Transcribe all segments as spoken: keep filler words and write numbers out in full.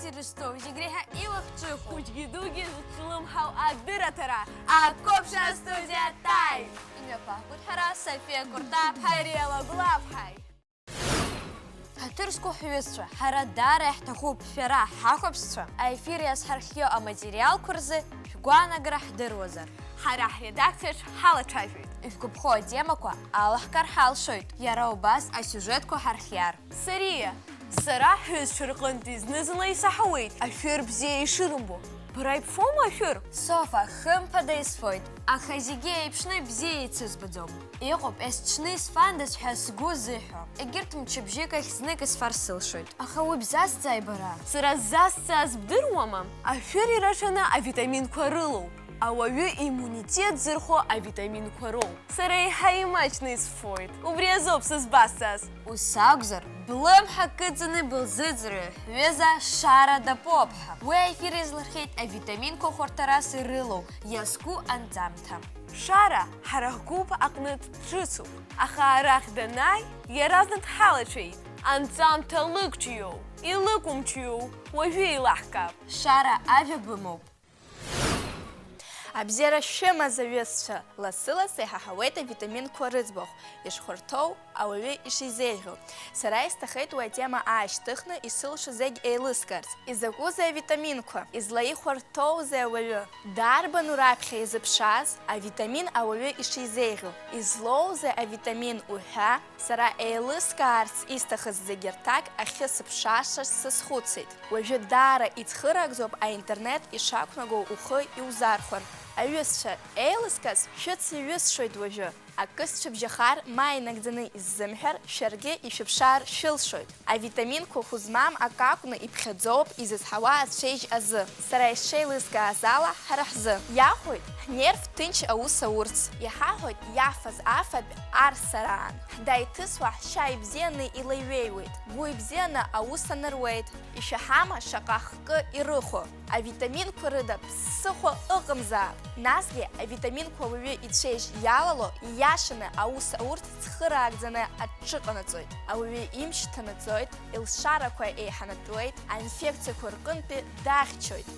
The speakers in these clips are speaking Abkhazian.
Ирызҭоу зегь реиҳа илахҿыху. Хәыҷгьы дугьы зыҽлымҳау адырраҭара. Акоԥшра астудиа ҭааит! Имҩаԥаҳгоит ҳара Софиа Куртаԥҳа, Риала Гәлаԥҳаи. Ҳаҭыр зқәу ҳҩызцәа, ҳара даара иаҳҭахуп шәара, ҳахәаԥшцәа, аефир иазҳархио аматериалқәа рзы шәгәаанагара ҳдыруазар. Ҳара ҳредакциаҿ ҳалацәажәоит. Ишәгәаԥхо атемақәа алаҳкар ҳалшоит, иара убас асиужетқәа ҳархиар. Сариа, сара ҳҩызцәа рҟынтәи зны-зынла исаҳауеит ашәыр бзиа ишырымбо. Бара ибфома ашәыр? Софа, хымԥада исфоит, аха зегьы еиԥшны бзиа ицызбаӡом. Иҟоуп, есҽны исфандаз ҳәа сгәы зыҳәо. Егьырҭ мчыбжьык ахь знык исфар сылшоит. Аха уи бзасҵааи бара? Сара сзасҵааз бдыруама? Ашәыр ираҽаны авитаминқәа рылоуп. Ауаҩы иммунитет зырхәо авитаминқәа роуп. Сара еиҳа имаҷны исфоит. Убри азоуп сызбасҵаз. Ус акәзар, блымҳа кыдҵаны былзыӡырҩы, ҳҩыза Шара Дапоԥҳа. Уи аефир излырхиеит авитаминқәа хәарҭарас ирылоу иазку анҵамҭа. Шара ҳара ҳгәыԥ аҟнытә дҿыцуп, аха арахь данааи, иаразнак дҳалацәажәеит. Анҵамҭа лыкәҷиоу, илыкәымҷиоу, уажәы еилаҳкаап. Шара, ажәа бымоуп. Абзиара шәымаз, аҩызцәа! Лассы-лассы иҳаҳауеит авитаминқәа рыӡбахә, ишхәарҭоу, ауаҩы ишизеиӷьу. Сара исҭахеит уи атема аашьҭыхны исылшо зегь еилыскаарц. Изакәызеи авитаминқәа? Излаихәарҭоузеи ауаҩы? Дарбану раԥхьа изыԥшааз авитамин ауаҩы ишизеиӷьу? Излоузеи авитамин уҳәа? Сара еилыскаарц исҭахыз зегьы рҭак ахьысыԥшаашаз сазхәыцит. Уажәы даара ицхыраагӡоуп аинтернет ишақәнаго ухы иузархәар. Аҩызцәа, еилыскааз шәыцеиҩысшоит уажәы. Акы сцәыбжьахар, ма инагӡаны исзымҳәар, шәаргьы ишәыԥшаар шәылшоит. Авитаминқәа хәы змам акы акәны иԥхьаӡоуп изызҳауа ацәеижь азы. Сара исшеилызкааз ала, ҳара ҳзы иахәоит ҳнерв ҭынч аус аурц, иҳаҳәоит иафаз афатә арсараан, ҳдаиҭысуа ҳшьа ибзианы илеиҩеиуеит, гәы ибзианы аус анаруеит. Ишәаҳама шаҟа хкы ирыхәо? Авитаминқәа рыда ԥсыхәа ыҟамзаап. Насгьы авитаминқәа ауаҩы ицәеижь иалало, ииашаны аус аурц цхыраагӡаны аҽыҟанаҵоит. Ауаҩы имч ҭанаҵоит, илшарақәа еиҳанатәуеит, аинфекциақәа рҟынтәи дахьчоит.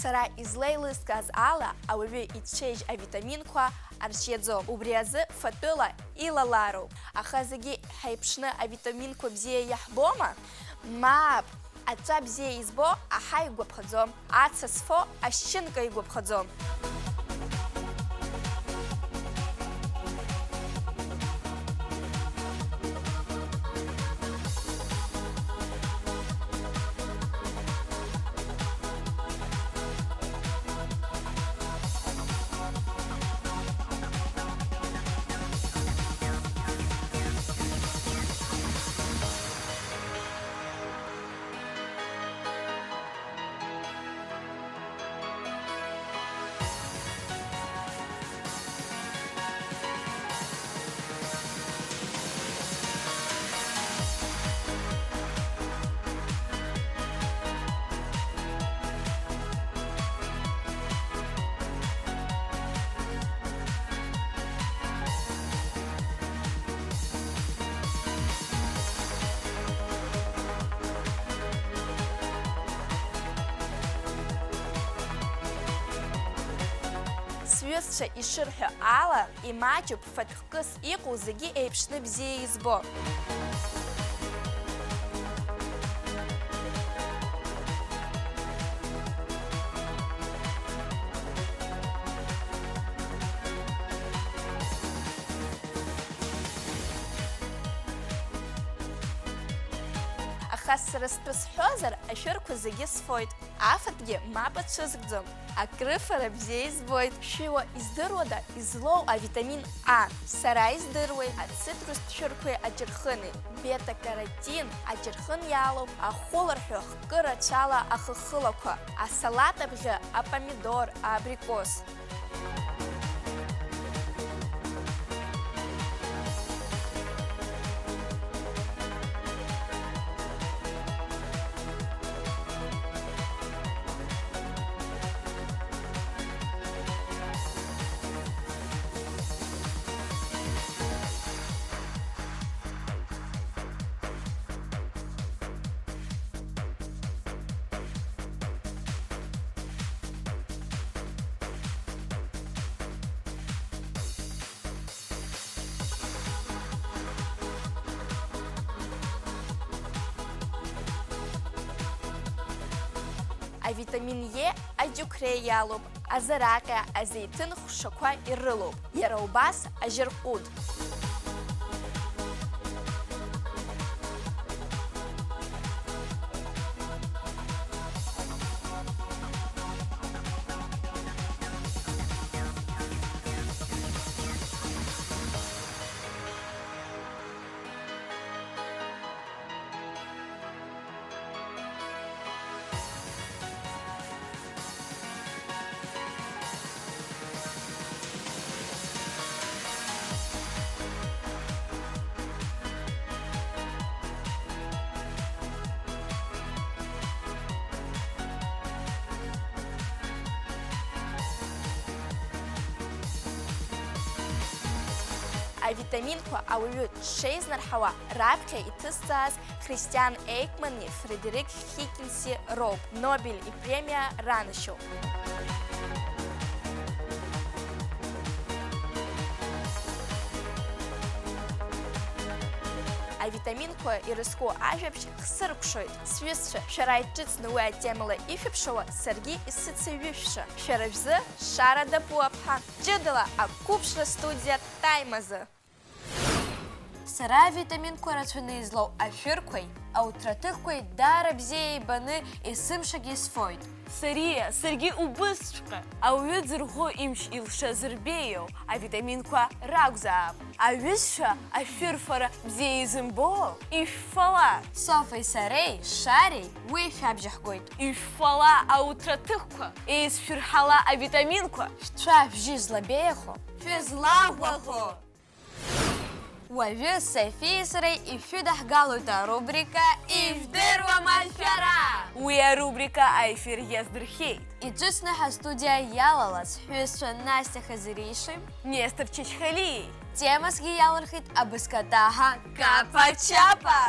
Сара излеилыскааз ала, ауаҩы ицәеижь авитаминқәа арҿиаӡом. Убри азы фатәыла илалароуп. Аха зегьы ҳаиԥшны авитаминқәа бзиа иаҳбома? Мап! Аҵәа бзиа избо аҳа игәаԥхаӡом, аца зфо ашьынка игәаԥхаӡом. Сҩызцәа ишырҳәо ала, имаҷуп фатә хкыс иҟоу зегьы еиԥшны бзиа избо. Аха сара стәы сҳәозар, ашәырқәа зегьы сфоит. Афатәгьы мап ацәызгӡом. Акрыфара бзиа избоит. Шәиуа издыруада излоу авитамин А? Сара издыруеит, ацитрустә шәырқәеи аџьырхыни. Бета-каротин аџьырхын иалоуп ахәыларҳәы хкы рацәала ахыхылақәа, асалаҭ абӷьы, апомидор, аабрикос. Авитамин Е аџьықәреи иалоуп, азараҟьа, азеиҭын хәшақәа ирылоуп, иара убас ажьырҟәыд. Авитаминқәа ауаҩы дшеизнарҳауа раԥхьа иҭызҵааз Христиан Еикмани Фредерик Хикинси роуп, Нобель ипремиа ранашьоуп. Авитаминқәа ирызку ажәабжь хсыркәшоит. Сҩызцәа, шәара ишәҿыцны уи атемала ишәыԥшаауа, саргьы исыцеиҩышәша. Шәара шәзы Шара Дапуаԥҳа, ҷыдала ақәыԥшра студиа Таймазы. Сара авитаминқәа рацәаны излоу ашәырқәеи ауҭраҭыхқәеи даара бзиа еибаны есымшагьы исфоит. Сариа, саргьы убысҵәҟьа. Ауаҩы дзырӷәӷәо имч илшаз рбеиоу авитаминқәа ракәзаап. Аҩызцәа, ашәырфара бзиа изымбо, ишәфала! Софеи сареи Шареи уи шәабжьаҳгоит. Ишәфала ауҭраҭыхқәа, еицшәырҳала авитаминқәа! Шәцәа-шәжьы злабеиахо, шәызлаӷәӷәахо! Уажәы Софиеи сареи ишәыдаҳгалоит арубрика Ижәдыруама шәара? Уи арубрика аефир иаздырхьеит иҿыцны ҳастудиа иалалаз ҳҩызцәа Настиа Хазириши Нестор Чачхалиеи. Темасгьы иалырхит абызкатаҳа Капа-чапа!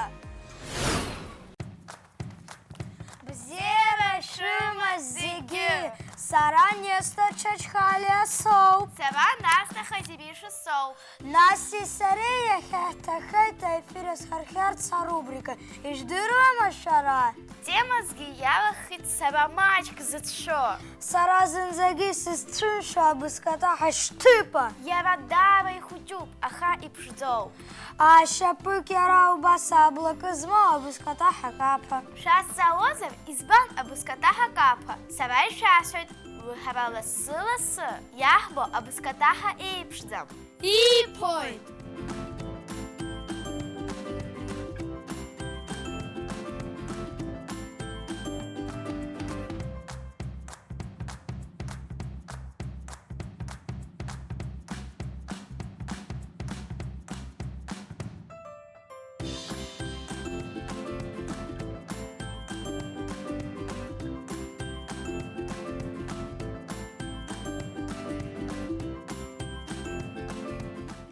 Бзиара шәымаз зегьы! Сара Нестор Чачхалиа соуп. Сара Настиа Хазириша соуп. Настеи сареи иахьа ҳҭахеит аефир азхархьарц арубрика Ижәдыруама шәара? Темасгьы иалахеит сара маҷк зыцәшәо. Сара зынӡагьы сызцәымшәо абызкатаҳа Шьҭыԥа. Иара даара ихәыҷуп, аха иԥшӡоуп. Ашьапык иара убас аблакы змоу абызкатаҳа Каԥа. Шәасзаауазар, избан абызкатаҳа Каԥа? Сара ишәасҳәоит, уи ҳара лассы-лассы иаҳбо абызкатаҳа еиԥшӡам. Иԥоит!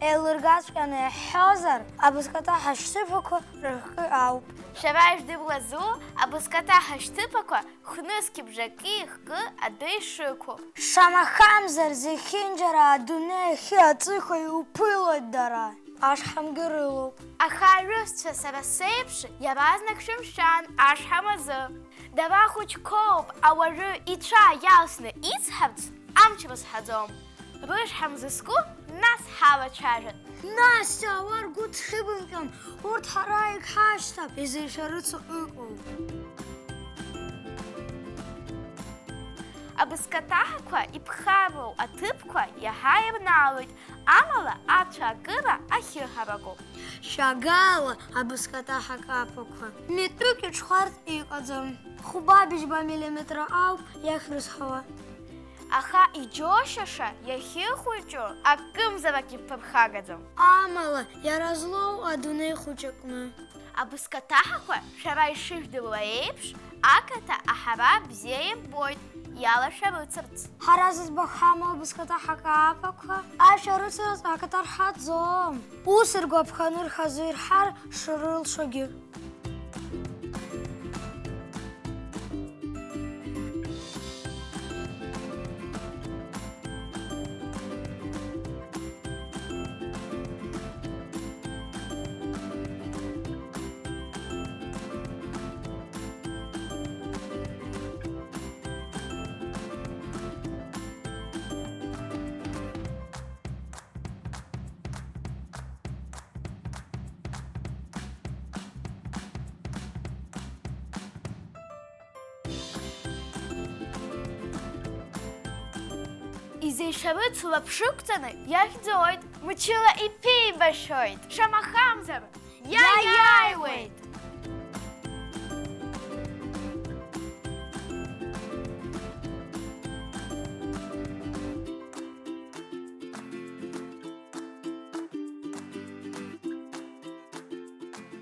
Еилыргаҵәҟьаны иаҳҳәозар, абызкатаҳа Шьҭыԥақәа рыхкы ауп. Шәара ижәдыруазу абызкатаҳа Шьҭыԥақәа хәнызқьи бжаки хкы адәы ишықәу? Шамахамзар, зехьынџьара адунеи ахьи аҵыхәеи уԥылоит дара. Ашҳамгьы рылоуп. Аха аҩызцәа сара сеиԥш иаразнак шәымшәан ашҳам азы. Дара хәыҷқәоуп, ауаҩы ицәа иалсны ицҳарц амч рызҳаӡом. Рышҳам зызку нас ҳалацәажәап. Настиа, уа ргәы дхыбымкьан, урҭ ҳара егьҳашьҭам, изишәарыцо ыҟоуп. Абысҭа ҭаҳақәа иԥхарроу аҭыԥқәа иаҳа ирнаалоит, амала ацәаакыра ахьы ҳаракуп. Шәагала абысҭа ҭаҳа капақәа митәык иҽхәарц иҟаӡам. Хәба-быжьба миллиметра ауп иахьрызҳауа. Аха иџьоушьаша иахьыхәыҷу акымзарак иԥырхагаӡам. Амала, иара злоу адунеи хәыҷ аҟны. Абысҭа ҭаҳақәа, шәара ишыжәдыруа еиԥш, ақаҭа аҳара бзиа ирбоит, иалашәарыцарц. Ҳара зыӡбахә ҳамоу абысҭа ҭаҳа капақәа ашәарыцарц ақаҭа рҳаӡом. Ус ргәаԥханы рхазы ирҳар шрылшогьы. Изеишәарыцу лаԥшықәҵаны иахьӡоит, мчыла иԥибашәоит, шамахамзар, иаиааиуеит!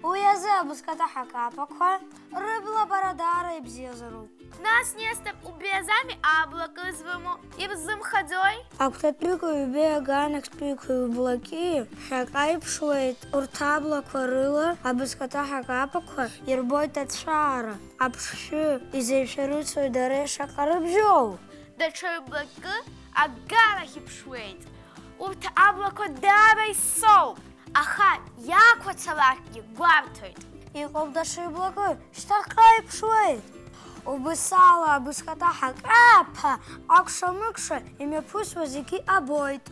Уи азы абысҭа ҭаҳа капақәа рыбла бара даара ибзиазароуп. Нас, Нестор, убри азами аблакы зрымоу, ирзымхаӡои? Агәҭатәиқәа ҩбеи аганахьтәиқәа ҩблаки ԥхьаҟа иԥшуеит. Урҭ аблақәа рыла абысҭа ҭаҳа капақәа ирбоит ацәаара, аԥшшәы, изеишәарыцои дареи шаҟа рыбжьоу. Даҽа ҩблакы агарахь иԥшуеит. Урҭ аблақәа даара исоуп, аха иақәацалакгьы гәарҭоит. Иҟоуп даҽа ҩблакы, шьҭахьҟа иԥшуеит. Убыс ала абысҭа ҭаҳа капа акәша-мыкәша имҩаԥысуа зегьы абоит.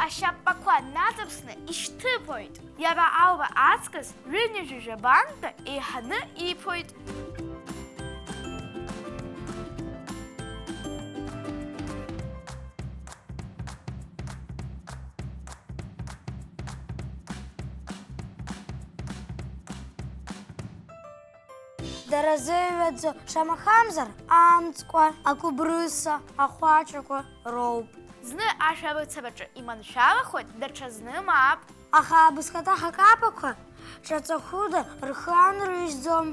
Ашьапԥақәа наҵаԥсны ишьҭыԥоит. Иара аура аҵкыс ҩынҩажәи жәабантәы еиҳаны иԥоит. Дара зеиҩаӡоу, шамахамзар, амҵқәа, акәыбрыса, ахәаҷақәа роуп. Зны ашәарыцараҿы иманшәалахоит, даҽазны мап. Аха абысҭа ҭаҳа капақәа ҿаҵахәыда рхы анрыжьӡом.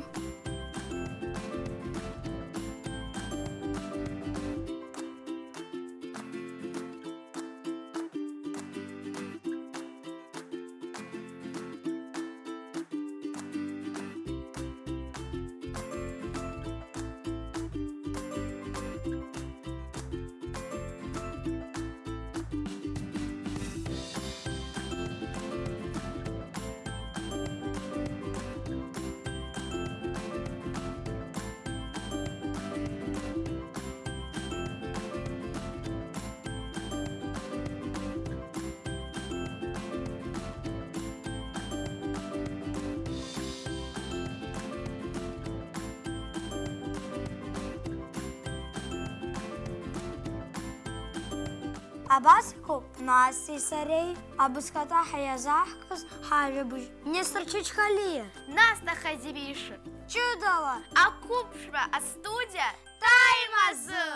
Абас иҟоуп Настеи сареи абысҭа ҭаҳа иазаҳкыз ҳажәабжь. Нестор Чачхалиа, Настя Хазибиша, ҷыдала ақәыԥшра астудиа Таимазы.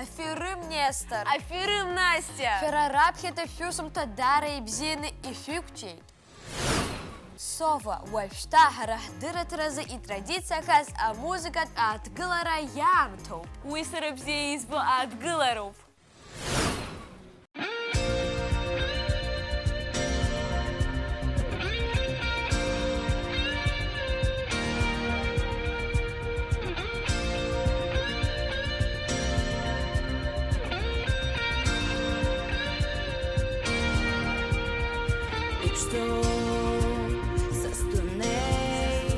Аферым, Нестор! Аферым, Настя! Шәара раԥхьатәи шәусумҭа даара ибзианы ишәықәҿиеит. Сова, уажәшьҭа ҳара ҳдырраҭаразы итрадициахаз амузыкатә ааҭгылара иаамҭоуп. Уи сара бзиа избо ааҭгылароуп. Иԥшӡоу са сдунеи,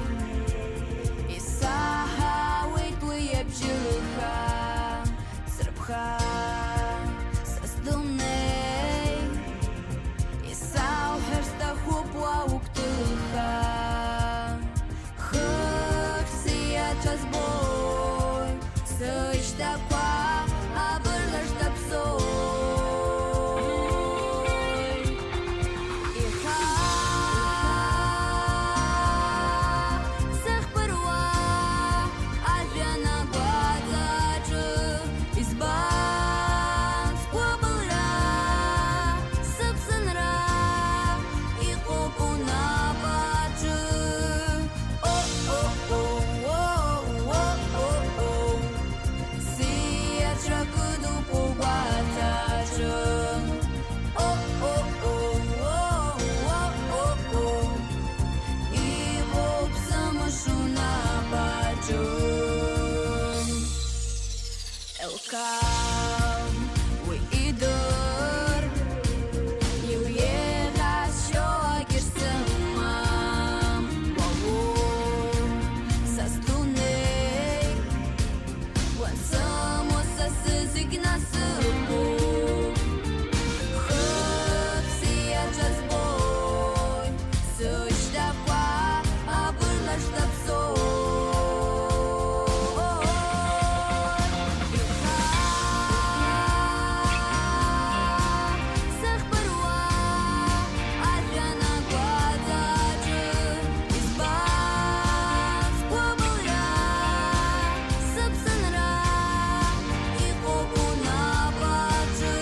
исаҳауеит уи абжьы лыха, сырԥха. Дақәа абырлаш даԥсоит. Иаха сыхԥыруа ажәҩан агәаҵаҿы, избан сгәыбылра, сыԥсынра иҟоуп унапаҿы. О-о-о, о-о-о-о. Сиацәа кыдуп угәаҵаҿы. О-о-о, о-о-о-о. Иҟоуп сымш унапаҿы. Елкам уи идыр, иуеиӷьасшьо акгьы сымам. Уау, са сдунеи, уансымуа са сзы зегь насыԥуп. Хыԥс иаҿа збоит. Сышьҭақәа абырлаш даԥсоит. Иаха сыхԥыруа ажәҩан агәаҵаҿы, избан сгәыбылра, сыԥсынра иҟоуп унапаҿы.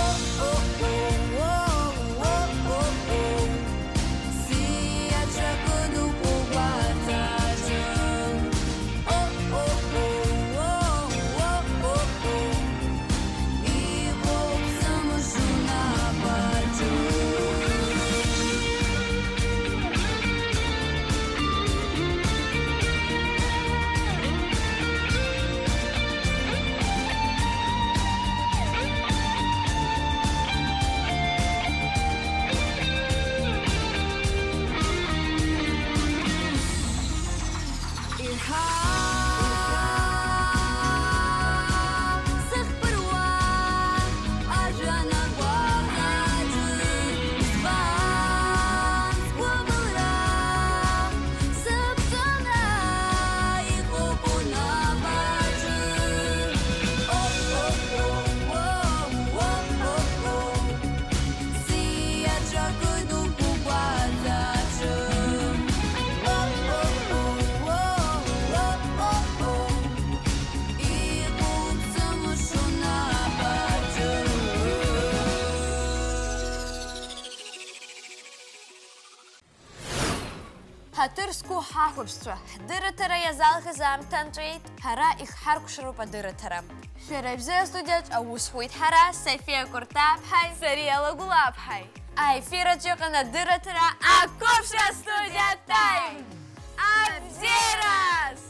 О-о-о, о-о-о-о. Сиацәа кыдуп угәаҵаҿы. О-о-о, о-о-о-о. Иҟоуп сымш унапаҿы. Иаха сыхԥыруа ажәҩан агәаҵаҿы, избан сгәыбылра, сыԥсынра иҟоуп унапаҿы. О-о-о, о-о-о-о. Сиацәа кыдуп угәаҵаҿы. О-о-о, о-о-о-о. Иҟоуп сымш унапаҿы. Ҳаҭыр зқәу ҳахәаԥшцәа, ҳдырраҭара иазалхыз аамҭа нҵәеит. Ҳара ихҳаркәшароуп адырраҭара. Шәара ибзиара астудиаҿ аус ҳуеит ҳара, Софиа Куртаԥҳаи Сариа Лагәлаԥҳаи. Аефир аҿы иҟан адырраҭара Ақәыԥшра астудиа Time. Абзиараз!